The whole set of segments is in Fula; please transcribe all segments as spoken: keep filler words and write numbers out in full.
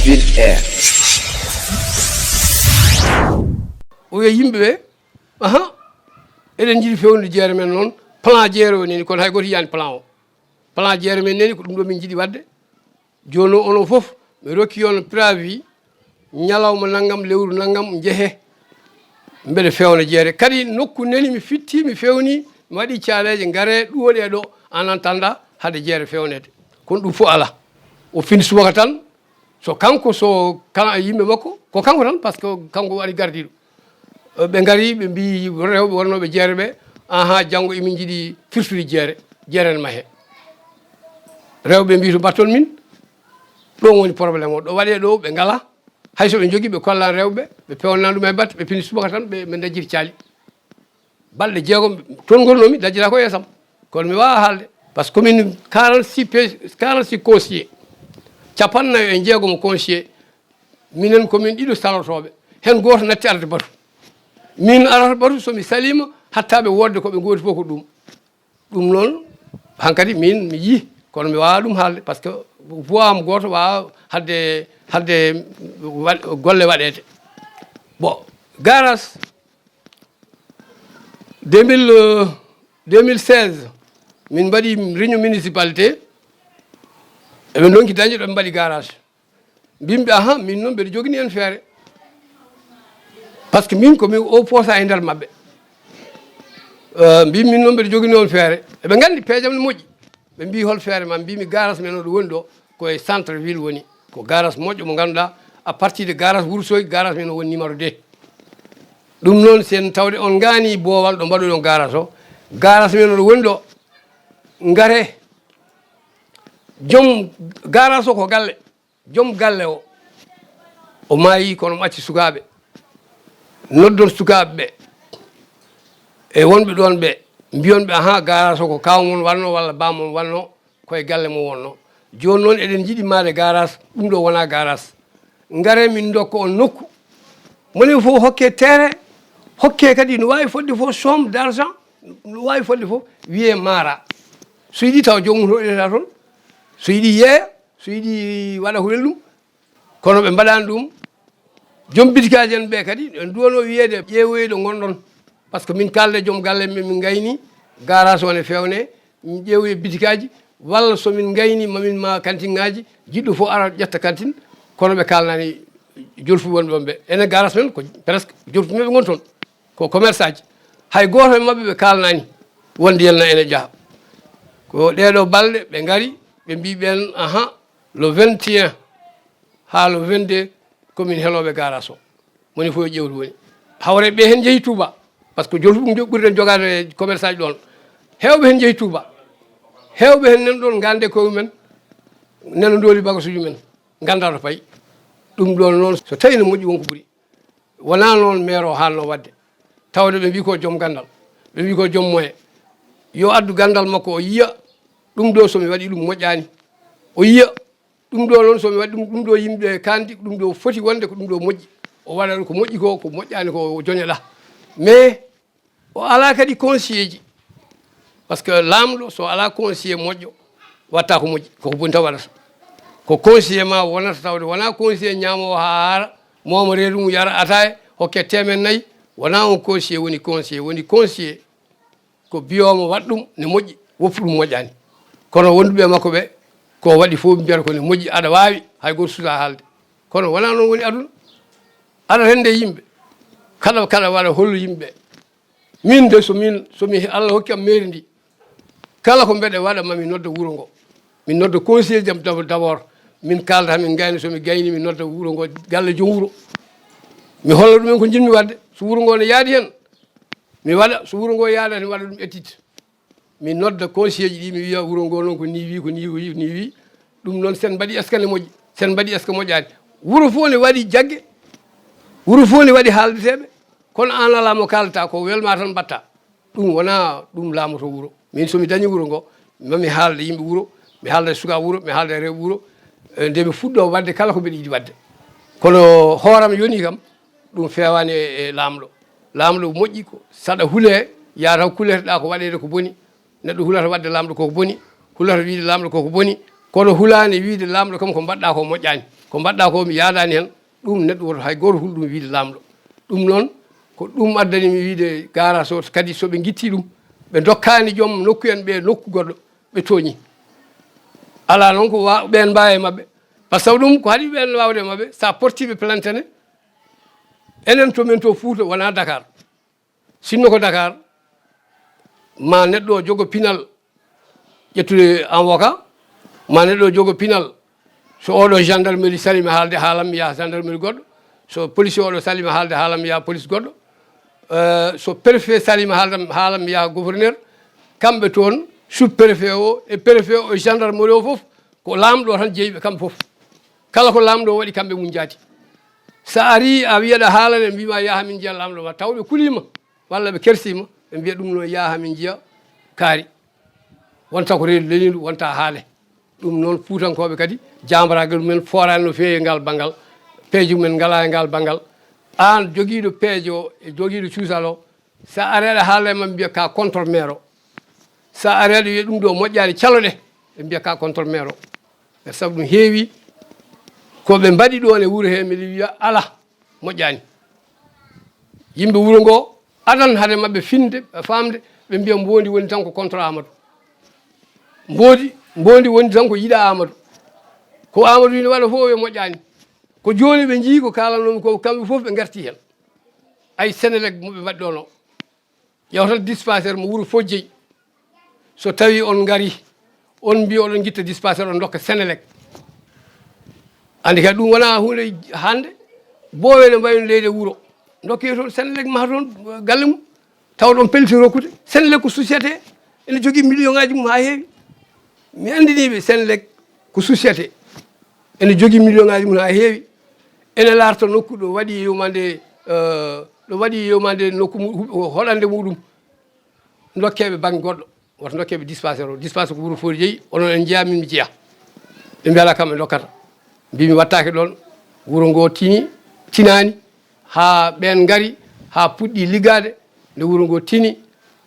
Ville Air. O wiya yimɓe ɓe, aha, eɗen njiɗi fewnude jeere men noon, plan jeere o neni, kono hay gooto yiyaani plan o. Plan jeere men neni, ko ɗum ɗo min njiɗi waɗde. Jooni o, onon fof, mi rokki on préavis, ñalawma nanngam, lewru nanngam, njehe, mbeɗa fewna jeere. Kadi nokku neni, mi fitti, mi fewni, mi waɗi caaleeje, ngare, ɗuwoɗe ɗo, en attendant, hade jeere fewneede. Kono ɗum fof alaa. O fini subaka tan, so kanko, so kala e yimɓe makko, ko kanko tan, par ce que kanko waɗi gardiiɗo. Eh, ɓe ngari, ɓe mbi rewɓe wonnooɓe jeere ɓe, aha, janngo emin njiɗi firtude jeere, jeere ne mahee. Rewɓe mbi to mbatton min, ɗon woni problème o, ɗo waɗee ɗo, ɓe ngala. Hay so ɓe njogii, ɓe kollan rewɓe, ɓe pewnana ɗum e batte, ɓe pini subaka tan, ɓe, ɓe ndajjiti caali. Balɗe jeegom toon ngonnoomi, dajjata ko yeesam. Kono mi waawaa haalde, par ce que komin quarante-six pe-, quarante-six conseillers, capanɗe nayo e jeegom conseillers, minen komin ɗiɗo salotooɓe, heen gooto natti arde batu. Min arata batu, so mi saliima, hatta ɓe woodde ko ɓe ngoodi fof ko ɗum. Ɗum noon, hankadi min mi yii, kono mi waawaa ɗum haalde, par ce que voix am gooto waawaa hadde, hadde waɗ-, golle waɗeede. Bon, garage, deux mille, euh, deux mille seize, min mbaɗi réunion municipalité, eɓe ndonki dañde ɗo ɓe mbaɗi garage. Mbimɓe, aha, min noon mbeɗa jogini heen feere. Par ce que min ko mi o poosa e nder maɓɓe. Euh, mbimi min noon mbeɗa jogini on feere. Eɓe nganndi peejam ne moƴƴi. Ɓe mbi hol feere ma? Mbimi garage men o ɗo woni ɗo, ko e centre ville woni. Ko garage moƴƴo mo ngannduɗaa, à partir de garage Wourossogui, garage men o woni numéro deux. Ɗum noon, sen tawde on ngaani boowal ɗo mbaɗuɗon garage o, garage men o ɗo woni ɗo, ngare. Joom garage o ko galle. Joom galle o, o maayi, kono omo acci sukaaɓe. Noddon sukaaɓe ɓe e wonɓe ɗoon ɓe, mbiyon ɓe, aha, garage o ko kaaw mon wannoo walla baam mon wannoo, ko e galle mo wonnoo. Jooni noon eɗen njiɗi maayde garage, ɗum ɗo wonaa garage. Ngaree min ndokka on nokku. Moni fof hokke terrain, hokke kadi no waawi fodde fof somme d'argent, no waawi fodde fof, wiyee maara. So yiɗi taw joomum hoɗoyta toon, so yiɗi yeeya, so yiɗi waɗa ko weli ɗum, kono ɓe mbaɗaani ɗum. Joom bitikaaji en ɓe kadi, en duwanoo wiyeede ƴeewoyee ɗo ngonɗon. Par ce que min kaalda joom galle men, min ngayni, garage o ne feewne, min ƴeewoyee bitikaaji, walla so min ngayni, ma min ma kantinŋaaji, jiɗɗo fof ara ƴetta kantin, kono ɓe kaalnaani jolfuɓe wonɓe ɗoon ɓe. Enen garage men ko presque jolfuɓe ɓe ngoni toon. Ko commerçant ji. Hay gooto e maɓɓe ɓe kaalnaani wonde yelna ene jaha. Ko ɗeeɗoo balɗe ɓe ngari, ɓe mbii ɓeen, aha, le vingt et un haa le vingt-deux, ko min helooɓe garage o. Moni fof yo ƴeewtu woni. Hawre ɓe heen njehi Touba, par ce que jolfuɓe ɓurɗen jogaade e commerçant ji ɗoon. Heewɓe heen njehi Touba. Heewɓe heen nan ɗoon ngannde koye mumen, nana ndooli bagasuuji men, nganndaa to payi. Ɗum ɗoon noon, so tawii no moƴƴi, won ko ɓuri. Wonaa noon maire o haalno waɗde. Tawde ɓe mbii ko joom ganndal, ɓe mbii ko joom moyen. Yo addu ganndal makko, o yiya ɗum ɗo, so mi waɗi ɗum moƴƴaani. O yiya ɗum ɗo noon, so mi waɗi ɗum, ɗum ɗo yimɓe kaandi, ɗum ɗo foti wonde ko ɗum ɗo moƴƴi. O waɗa ko moƴƴi ko, ko moƴƴaani ko, o joñoɗa. Mais o alaa kadi conseiller ji. Par ce que laamɗo, so alaa conseiller moƴƴo, waɗta ko moƴƴi, koko boni tan waɗata. Ko conseiller ma wonata, tawde wonaa conseiller ñaamoowo haa haara, mooma reedu mum, yara ataaya, hokke teemen nayi. Wonaa on conseiller woni conseiller. Woni conseiller ko biyoomo waɗ ɗum ne moƴƴi, woppu ɗum moƴƴaani. Kono wonduɓe e makko ɓe, ko waɗi fof mbiyata ko ne moƴƴi, aɗa waawi, hay gooto suusaa haalde. Kono wonaa noon woni aduna. Aɗa renndo e yimɓe. Kala, kala waɗa hollu yimɓe. Min de, so min, so mi, Allah hokki am mairie ndi, kala ko mbeɗa waɗa, ma mi nodda wuro ngo. Mi nodda conseiller jam d'ab-, d'abord. Min kaalda, min ngayna, so mi gayni, mi nodda wuro ngo, galle joom wuro. Mi holla ɗumen ko njiɗmi waɗde. So wuro ngo ne yaadi heen, mi waɗa. So wuro ngo yaadaani, mi waɗa ɗum étude. Mi nodda conseiller ji ɗi, mi wiya wuro ngo noon ko ni wi, ko ni wi, ko ni wi. Ɗum noon, sen mbaɗi, est-ce que ne moƴƴi? Sen mbaɗi, est-ce que moƴƴaani? Wuro fof ne waɗi jagge, wuro fof ne waɗi haaldeteeɓe, kono aan alaa mo kaalata, ko welma tan mbaɗta. Ɗum wonaa ɗum laamoto wuro. Min, so mi dañi wuro ngo, ma mi haalda yimɓe wuro, mi haalda e sukaaɓe wuro, mi haalda e rewɓe wuro, eh, nde mi fuɗɗo waɗde kala ko mbeɗa yiɗi waɗde. Kono hooram yoni kam, ɗum feewaani e, e laamɗo. Laamɗo moƴƴi ko saɗa hulee, yaa taw kuleteɗaa ko waɗeede ko boni. Neɗɗo hulata waɗde laamɗo koko boni, hulata wiide laamɗo koko boni, Kono hulaani wiide laamɗo kam ko mbaɗɗa ko moƴƴaani. Ko mbaɗɗa ko mi yaadaani heen, ɗum neɗɗo woto hay gooto hul ɗum wiide laamɗo. Ɗum noon ko ɗum addani mi wiide garage o kadi so ɓe ngitti ɗum, ɓe ndokkaani joom nokku en ɓe nokku goɗɗo, ɓe tooñi. Alaa noon ko wa-, ɓeen mbaawi e maɓɓe. Par ce que ɗum ko haɗi ɓeen waawde e maɓɓe, so a portii ɓe plainte ne, enen to men to Fuuta wonaa Dakar. Sinno ko Dakar, ma neɗɗo o jogo pinal ƴettude avocat, ma neɗɗo o jogo pinal, so oɗo gendarmerie salima haalde haalam mi yaha gendarmerie goɗɗo, so policier oɗo salima haalde haalam mi yaha police goɗɗo, euh, so préfet salima haalam, haalam mi yaha gouverneur, kamɓe toon sous préfet o e préfet o e gendarmerie o fof ko laamɗo tan jeyiɓe kamɓe fof. Kala ko laamɗo waɗi kamɓe mum jaati. So a ari a wiyat a haalane mbima yaha min njiya laamɗo ma taw ɓe kuliima walla ɓe kersiima ɓe mbiya ɗum noon yaha min njiya kaari. Wonta ko reedu leniiɗu wonta haale. Ɗum noon fuutankooɓe kadi jaambaraagal mumen fooraani no feewi e ngal banngal. Peeje mumen ngalaa e ngal banngal. Aan jogiiɗo peeje o e jogiiɗo cuusal o, so a ari aɗa haala e maɓɓe mbiya ka contre maire o. So a ari aɗa wiya ɗum ɗo moƴƴaani caloɗe ɓe mbiya ka contre maire o. E sabu ɗum heewi ko ɓe mbaɗi ɗoon e wuro he mbiɗa wiya ala moƴƴaani. Yimɓe wuro ngo adan hade maɓɓe finde e famde ɓe mbiya mbondi woni tan ko contre Amadou. Mbondi mbondi woni tan ko yiɗa Amadou. Ko Amadou ina waɗa fof e moƴƴaani. Ko jooni ɓe njii ko kaalanoomi ko kamɓe fof ɓe ngarti heen. Ay Senelec mo ɓe mbaɗi ɗoon o. Ƴeew tan dispensaire mo wuro fof jeyi. So tawi on ngari on mbi oɗon ngitta dispensaire on dokka Senelec. Andi kadi ɗum wona hunde hande. Boowe ne mbayi leyde wuro dokke toon Senelec maha toon galle mum. Tawa ɗon pelti rokkude Senelec ko société ene jogii million ngaji mum ha heewi. Mi andiniɓe Senelec ko société ene jogii million ngaji mum ha heewi. Ene larta nokku ɗo waɗi yumande, eh, ɗo waɗi yumande nokku mu-, hu-, hoɗande muɗum. Dokkeɓe bange goɗɗo, wata dokkeɓe dispensaire o. Dispensaire ko wuro fof jeyi, onon en jeeya, min mi jeeya. Ɓe mbiya ala kam ɓe dokkata. Mbimi wattake ɗon, wuro ngo tini, tinani, ha ɓen ngari, ha puɗɗi liggade, nde wuro ngo tini,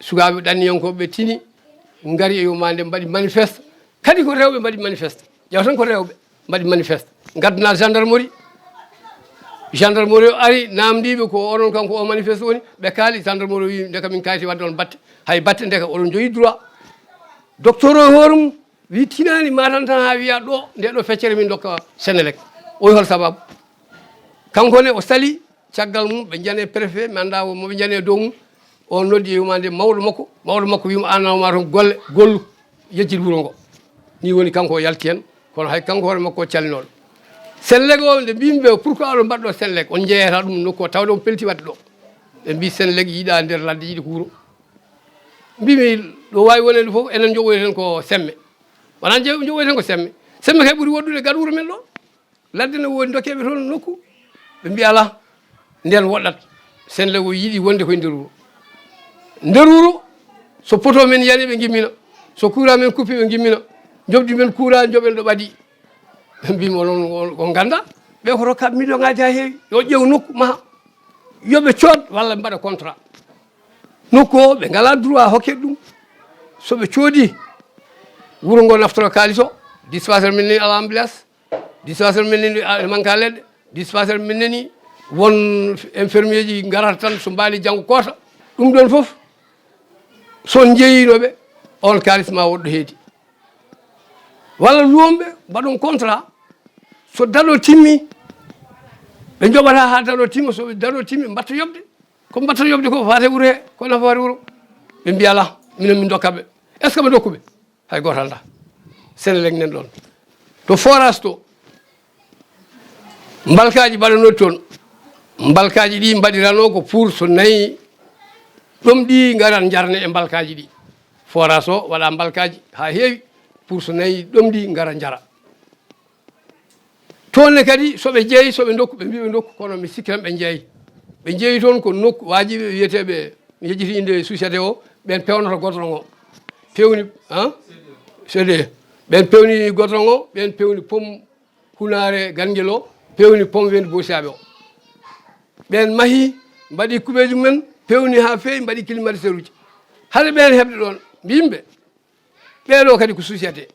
sukaɓe ɗanniyankoɓe ɓe tini, ngari e yumande mbaɗi manifeste. Kadi ko rewɓe mbaɗi manifeste. Ƴeew tan ko rewɓe mbaɗi manifeste. Ngaddana gendarmerie. Gendarmerie o ari, namdiɓe ko onon kanko o manifeste woni. Ɓe kaali, gendarmerie o wi, ndeka min kayiti wadde on batte. Hay batte ndeka oɗon jogi droit. Docteur o e hoore mum wi tinani matan tan ha wiya ɗo, nde ɗo feccere min dokka Senelec. O wi hol sababu? Kanko ne o sali, caggal mum ɓe njane préfet, mi anda mo ɓe njane dow mum. O noddi e yumande mawɗo makko, mawɗo makko wimo an nawma toon golle, gollu, yejjit wuro ngo. Ni woni kanko o yalti hen, kono hay kanko hoore makko o calinoɗo. Senelec o nde mbimi ɓe pourquoi oɗon mbaɗɗo Senelec, on jeeyata ɗum nokku o tawde on pelti wadde ɗo. Ɓe mbi Senelec yiɗa nder ladde, yiɗi ko wuro. Mbimi ɗo wawi wonede fof enen joɓoyten ko semme. Wona joɓoyten ko semme. Semme kay ɓuuri woɗɗude gaɗa wuro men ɗo. Ladde ne woodi dokkeɓe toon nokku. Ɓe mbi ala, nden woɗɗat. Senelec o yiɗi wonde koye nder wuro. Nder wuro, so poto men yani ɓe gimmina, so courant men kuppi ɓe gimmina, jobdi men courant joɓen ɗo ɓaadi. Ɓe mbimi onon on ganda ɓe ko rokka million ngaji ha heewi, yo ƴeew nokku maha, yoɓe cood walla mbaɗa contrat. Nokku o ɓe ngala droit hokke ɗum. So ɓe coodi, wuro ngo naftoro kaalis o. Dispensaire men ni ala ambulance. Dispensaire men nani, a, manque a leɗɗe. Dispensaire men nani won infirmier ji ngarata tan so mbaali janngo koota. Ɗum ɗon fof so on jeeyinoɓe, on kaalis ma woɗɗo heedi. Walla luwomɓe mbaɗon contrat, so daɗo timmi, ɓe joɓata ha daɗo timma, so daɗo timmi mbatta yoɓde. Ko mbatta yoɓde ko fate wuro he, ko nafoore wuro. Ɓe mbi ala, minen min dokkaɓe. Est ce que ɓe dokkuɓe? Hay gooto anndaa. Senelec nan ɗoon. To forage to, mbalkaaji mbaɗanooɗi toon, mbalkaaji ɗi mbaɗiranoo ko pour so nayi ɗomɗi ngara njarne e mbalkaaji ɗi. Forage o waɗa mbalkaaji haa heewi pour so nayi ɗomɗi ngara njara. Toon ne kadi, so ɓe jeeyi, so ɓe ndokku, ɓe mbii ɓe ndokku, kono mi sikki tan ɓe jeeyi. Ɓe jeeyi toon ko nokku waajiɓe wiyeteeɓe, mi yejjiti innde société o, ɓeen pewnata goudron o. Pewni, han? C D E. Ɓeen pewni goudron o, ɓeen pewni pom Hunaare Ganngel o, pewni pom Weendu Boosiyaaɓe o. Ɓeen mahi, mbaɗi kuɓeeji mumen, pewni haa feewi, mbaɗi climatiseur uji. Hade ɓeen heɓde ɗoon, mbii ɓe, ɓee ɗoo kadi ko société.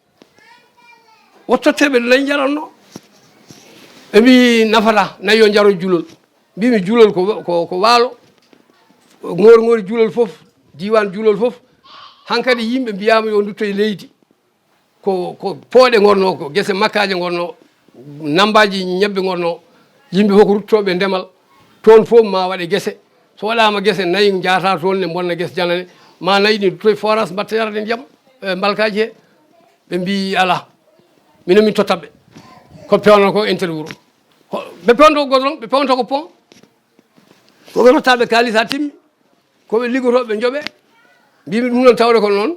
Wottotte ɓe nayi njaranno. Ɓe mbi nafata nayi yo njaro julol. Mbimi julol ko, ko, ko waalo. Ŋoori ŋoori julol fof, diiwaan julol fof. Hankadi yimɓe mbiyaama yo ndutto e leydi. Ko, ko pooɗe ngonno, ko gese makkaaje ngonno, nammbaaji ñebbe ngonno. Yimɓe fof ko ruttooɓe ndemal. Toon fof ma waɗe gese. So waɗaama gese, nayi njaata toon ne mbonna gese janane. Ma nayi ɗi ndutto e forage mbatta yarde ndiyam, e mbalkaaji he. Ɓe mbi alaa. Mino min totta ɓe. Ko pewnata ko interview. Ɓe pewnta ko goudron, ɓe pewnta ko pont. Ko ɓe rotta ɓe kaalis haa timmi. Ko ɓe liggotoo ɓe njoɓe. Mbimi ɗum noon tawde ko noon.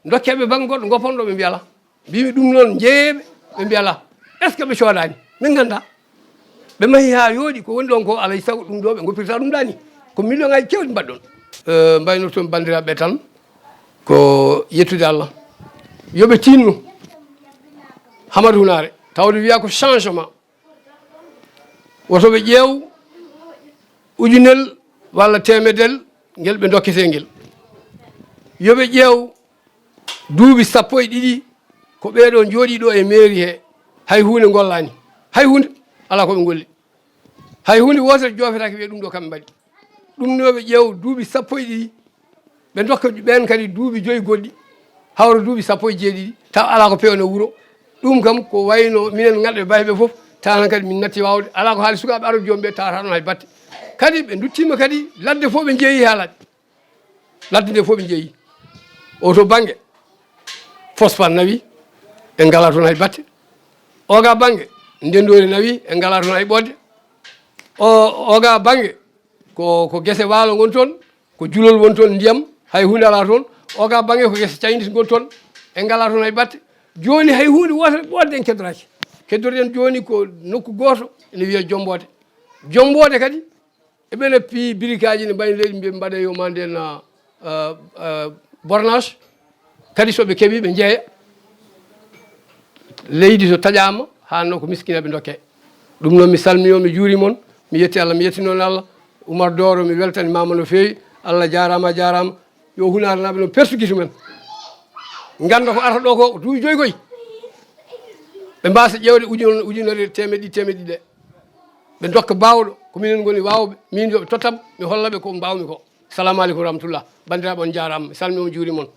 Dokke ɓe bannge goɗɗo, ngoppan ɗo, ɓe mbi alaa. Mbimi ɗum noon njeyeeɓe, ɓe mbi alaa. Est ce que ɓe coodaani? Min ngannda. Ɓe mahi haa yooɗi, ko woni ɗon ko alay sago ɗum ɗo ɓe ngoppirta ɗum ɗaani. Ko million aji kewɗi mbaɗɗon. Eh, mbaynorton banndiraaɓe tan ko yettude Allah. Yo ɓe tinno. Hamadu Hunaare, tawde wiya ko changement. Woto ɓe ƴeew ujunel walla teemedel ngel ɓe dokketee ngel. Yo ɓe ƴeew duuɓi sappo e ɗiɗi ko ɓeeɗo njooɗii ɗo e mairie he, hay huunde ngollaani. Hay huunde alaa ko ɓe ngolli. Hay huunde wootere joofetaake wiya ɗum ɗo kamɓe mbaɗi. Ɗum no ɓe ƴeew duuɓi sappo e ɗiɗi, ɓe ndokka ɓeen kadi duuɓi joyi goɗɗi, hawra duuɓi sappo e jeeɗiɗi, taw alaa ko pewno wuro. Ɗum kam ko wayno minen ngalɗo e bayɓe fof, tawa tan kadi min natti waawde, alaa ko haali sukaaɓe aroɓe joom ɓe tawata ɗon hay batte. Kadi ɓe nduttiima kadi ladde fof ɓe njeeyi haa ladde. Ladde nde fof ɓe njeeyi. O to bannge, Fosfat nawi, ɓe ngalaa toon hay batte. Oga bannge, Ndendoori nawi, ɓe ngalaa toon hay ɓoodde. O, oga bannge, ko, ko gese waalo ngon toon, ko julol won toon, ndiyam, hay huunde alaa toon. Oga bannge, ko gese Chinese ngon toon, ɓe ngalaa toon hay batte. Jooni hay huunde wootere ɓoodde en keddoraaki. Keddoren jooni ko nokku gooto, ene wiyee Jomboode. Jomboode kadi, eɓe ne piyi birikaaji ne mbayni leydi, mbiya mbaɗe yo ma nden, ah, ah, bornage. Kadi so ɓe keɓi, ɓe njeeya. Leydi so taƴaama, haanno ko miskineeɓe ndokke. Ɗum noon mi salmii on, mi juurii mon, mi yetti Allah, mi yetti noon Allah. Umar Dooro, mi weltani maama no feewi. Allah jaaraama, a jaaraama. Yo Hunaare naaɓe noon persugitu men. Ngannda ko arata ɗo ko duuɓi joyi koy. Ɓe mbaasa ƴeewde ujun-, ujunere teemeɗe ɗiɗi, teemeɗe ɗiɗi ɗe. Ɓe ndokka baawɗo, ko minen ngoni waawɓe, min yo ɓe tottam, mi holla ɓe ko mbaawmi ko. Salamu aleykum wa rahmatullah. Banndiraaɓe, on njaaraama. Mi salmii on, juurii mon.